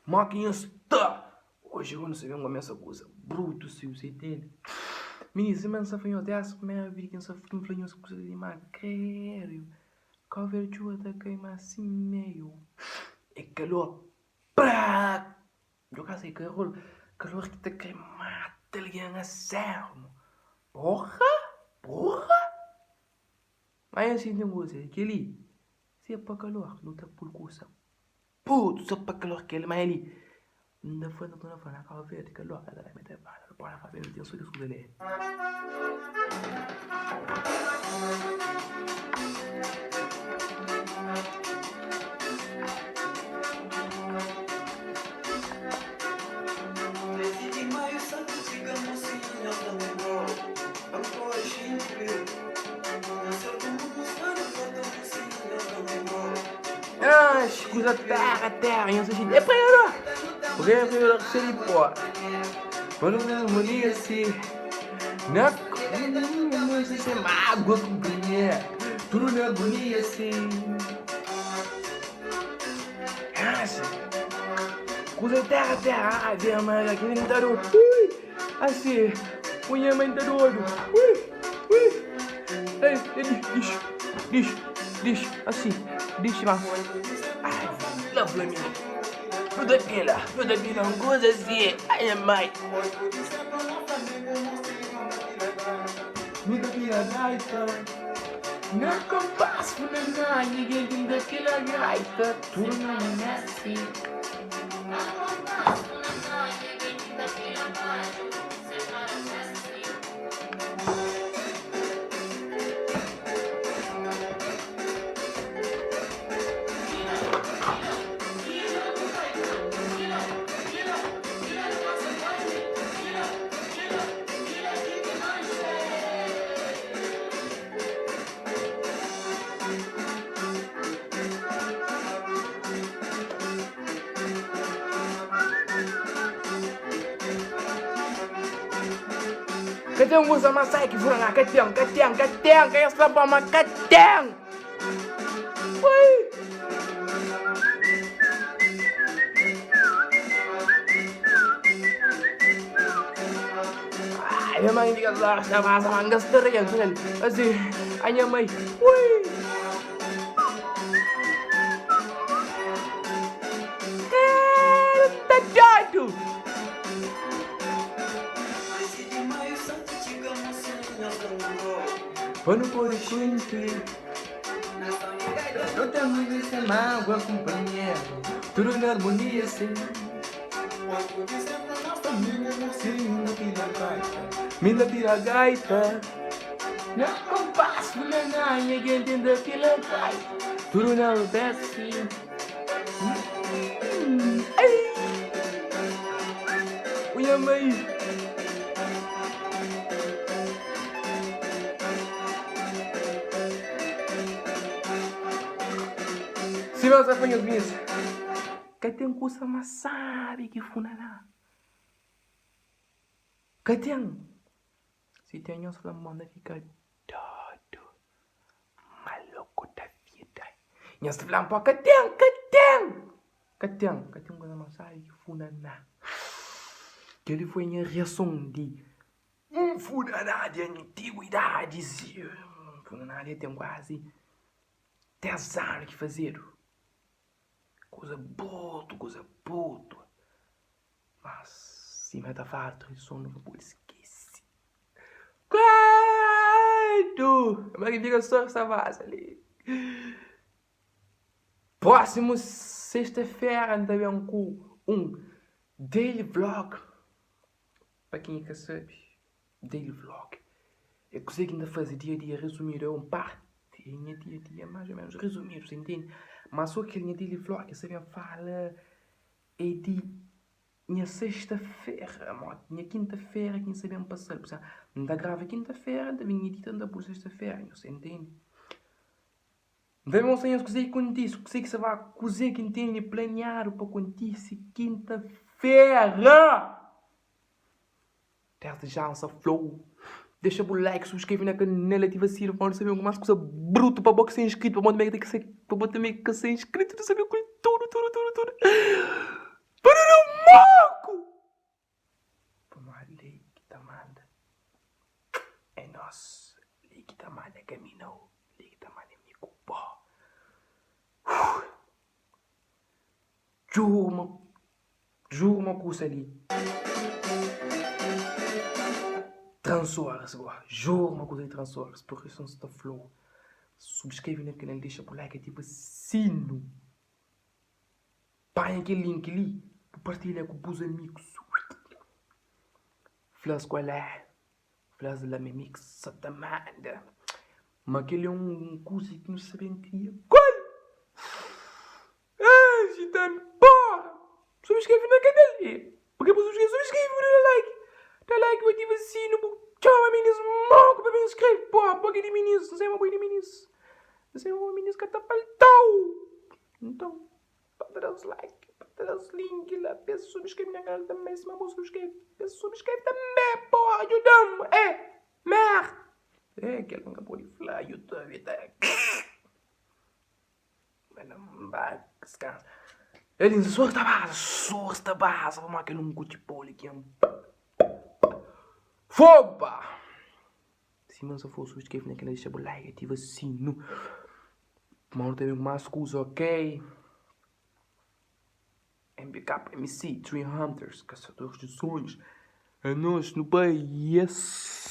Mó ki nhos sta? Oji nu sa ben kumesa kuza brutu si bu intende. Minis sima N sa fla nhos dés primeru vídiu ki N sa ki N fla nhos kuza li ma kredu Kau Verdi txuba ta kai ma simé yo é kalor pra Djo ka sai kalor kalor ki ta kre mata algen a sériu Porra porra Ma N xinti un kuza kel-li si é pa kalor nu ta pul kusa Putu so pa calor kel ma eli N ta fla N ta fla na Cabo Verde calor ka ta da mete bala no pode fla no ten so kes kuza li. Ah, kuza terra, terra, nhos xinti. É primeiro, porque é primeiro que se pô. Quando na harmonia se na se se mágoa com companhia, tudo na agonia se. Ah, kuza terra, terra, ah, vem amarga que nem tá do. Ui, assim, unha mãe tá doido. Ui, ui. Ei, ei, diz, diz, diz, assim, diz mas. Ai, lá pra mim. Tudo pila, tudo pila, uma coisa assim. Ai, mãe. Muda pila gaita. Na compasso, na ninguém daquela gaita. Tudo na amanhece. Ka ten kuza más sai ki fura na ka ten, ka ten, ka ten, ka es fla bo ma ka ten. Ui! Ai, nha mãe fica lá, na massa, manga, sta rindo, assim, a minha mãe, ui! Tá doido! Pa nu pode kunti Nu ta vive sen mágua kunpanheru Tudu na armonia sen Mi N ta pila gaita Na konpasu na ganha Genti N ta pila gaita Tudu na obesi Ai Nha mãe Sima nhos fla nhos minis Ka ten kusa más sábi ki funaná Ka ten Si ten nhos fla mon ta fika dodu Maluku da vida Nhos fla-m po ka ten, ka ten Ka ten, ka ten kusa más sábi ki funaná Kel-li foi nha riason di un funaná di antiguidadis Un funaná li ten kuazi 10 anu ki fazedu Kuza brutu, kuza brutu Mas sima ta fladu tradison nu ka pode skese Kuandu Ma ki fika so sta vaza li Prósimu sexta-fera N ta ben ku un daily vlog Pa kenha ka sabe Daily vlog é kuzê ki N ta faze dia-dia rezumidu é un parti di nha dia-dia más ô ménus rezumidu sa intende má sô kel nha daily vlog N sa ben fala é di nha sexta-fera modi nha kinta-fera ki N sa ben pasa-l pur izénplu N ta grava kinta-fera N ta ben edita N ta pui sexta-fera nhos ta intende N ta ben mostra nhos kuzê ki kontise kuzê ki sa ba kuzê ki N tene planiadu pa kontise kinta-fera. Desde já nsa flou Dexa bu like, subscreve na canal, ativa sino pa nu sabe algu mais kusa bruto pa bo ki sta inscrito, pa bo também ki ta pa bo também ki ka sta inscrito, nu sabe ku tudo, tudo, tudo, tudo. Pa nu da moku! Pamodi lei ki ta manda é nos, lei ki ta manda é ka mi nau, lei ki ta manda é mi ku bo. Juru ma, juru ma kusa li Transoras gora, juru ma kusa li transoras, pur isu N sta fla-u, subskreve na kanal, dexa bu like, ativa sinu. Panha kel link li bu partilha ku bus amigus. Fla-s kual é. Fla-s la ma mi ki sa ta manda. Ma kel é un kuza ki nu sa ben kria ku el. Ei, gitanu, pora! Subskreve na kanal. Purke bu subskreve, subskreve bu da like. Da like bu ativa sinu bu txoma minis moku pa ben skreve. Pora, bo ki di minis, N sai ma bo é di minis. N sai ma bo minis ka ta faltau. Nton, pa ta da-s like, pa ta da-s link la, pa es subskrebe na kanal tanbe, sima bo subskrebe, pa es subskrebe tanbe, porra, djuda-m, eh, merda, eh, kel ki N ka pode fla, youtube ta, ba diskansa, el di sor ta baza, sor ta baza, pamodi kel un kutxi poli ki N, fogo pa! Sima N sa fla, subskrebe na kanal, dexa bu like, ativa sinu. Mano ta ben ku más kuza, ok? MBKMC, Dream Hunters, Kasadores di Sonhus. É nos, nu bai, yes!